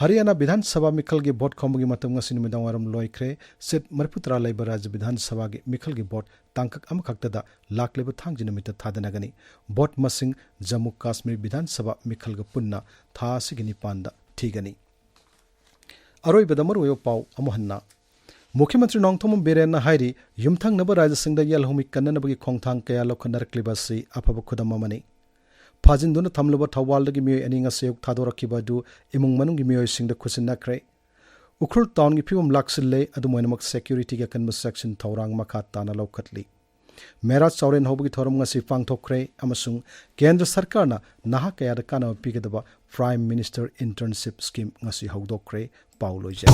ꯍꯔꯤꯌꯥꯅꯥ ꯕꯤꯙꯥꯟ ꯁꯚꯥ ꯃꯤꯈꯜꯒꯤ ꯚꯣꯠ ꯈꯣꯝꯕꯒꯤ ꯃꯇꯝ ꯉꯁꯤ ꯅꯨꯃꯤꯗꯥꯡ ꯋꯥꯏꯔꯝ ꯂꯣꯏꯈ꯭ꯔꯦ꯫ ꯁꯤꯠ ꯃꯔꯤꯐꯨꯇꯔꯥ ꯂꯩꯕ ꯔꯥꯖ꯭ꯌ ꯕꯤꯙꯥꯟ ꯁꯚꯥꯒꯤ ꯃꯤꯈꯜꯒꯤ ꯚꯣꯠ ꯇꯥꯡꯀꯛ ꯑꯃꯈꯛꯇꯗ ꯂꯥꯛꯂꯤꯕ ꯊꯥꯡꯖ ꯅꯨꯃꯤꯠꯇ ꯊꯥꯗꯅꯒꯅꯤ꯫ ꯚꯣꯠ ꯃꯁꯤꯡ ꯖꯝꯃꯨ ꯀꯥꯁꯃꯤꯔ ꯕꯤꯙꯥꯟ ꯁꯚꯥ ꯃꯤꯈꯜꯒ ꯄꯨꯟꯅ ꯊꯥ ꯑꯁꯤꯒꯤ ꯅꯤꯄꯥꯟꯗ ꯊꯤꯒꯅꯤ꯫ ꯑꯔꯣꯏꯕꯗ ꯃꯔꯨꯑꯣꯏꯕ ꯄꯥꯎ ꯑꯃꯨꯛ ꯍꯟꯅ꯫ ꯃꯨꯈ꯭ꯌ ꯃꯟꯇ꯭ꯔꯤ ꯅꯣꯡꯊꯣꯝꯕꯝ ꯕꯤꯔꯦꯟꯅ ꯍꯥꯏꯔꯤ, ꯌꯨꯝꯊꯪꯅꯕ ꯔꯥꯖ꯭ꯌꯁꯤꯡꯗ ꯌꯦꯜꯍꯧꯃꯤ ꯀꯟꯅꯅꯕꯒꯤ ꯈꯣꯡꯊꯥꯡ ꯀꯌꯥ ꯂꯧꯈꯠꯅꯔꯛꯂꯤꯕ ꯑꯁꯤ ꯑꯐꯕ ꯈꯨꯗꯝ ꯑꯃꯅꯤ꯫ ꯐꯥꯖꯤꯟꯗꯨꯅ ꯊꯝꯂꯕ ꯊꯧꯕꯥꯜꯗꯒꯤ ꯃꯤꯑꯣꯏ ꯑꯅꯤ ꯉꯁꯤ ꯑꯌꯨꯛ ꯊꯥꯗꯣꯔꯛꯈꯤꯕ ꯑꯗꯨ ꯏꯃꯨꯡ ꯃꯅꯨꯡꯒꯤ ꯃꯤꯑꯣꯏꯁꯤꯡꯗ ꯈꯨꯠꯁꯤꯟꯅꯈ꯭ꯔꯦ꯫ ꯎꯈ꯭ꯔꯨꯜ ꯇꯥꯎꯟꯒꯤ ꯐꯤꯕꯝ ꯂꯥꯛꯁꯤꯜꯂꯦ꯫ ꯑꯗꯨꯝ ꯑꯣꯏꯅꯃꯛ, ꯁꯦꯀ꯭ꯌꯨꯔꯤꯇꯤꯒꯤ ꯑꯀꯟꯕ ꯆꯦꯛꯁꯤꯟ ꯊꯧꯔꯥꯡ ꯃꯈꯥ ꯇꯥꯅ ꯂꯧꯈꯠꯂꯤ꯫ ꯃꯦꯔꯥ ꯆꯥꯎꯔꯦꯟ ꯍꯧꯕꯒꯤ ꯊꯧꯔꯝ ꯉꯁꯤ ꯄꯥꯡꯊꯣꯛꯈ꯭ꯔꯦ ꯑꯃꯁꯨꯡ ꯀꯦꯟꯗ꯭ꯔ ꯁꯔꯀꯥꯔꯅ ꯅꯍꯥ ꯀꯌꯥꯗ ꯀꯥꯟꯅꯕ ꯄꯤꯒꯗꯕ Prime Minister Internship Scheme ꯉꯁꯤ ꯍꯧꯗꯣꯛꯈ꯭ꯔꯦ꯫ ꯄꯥꯎ ꯂꯣꯏꯖꯔꯦ꯫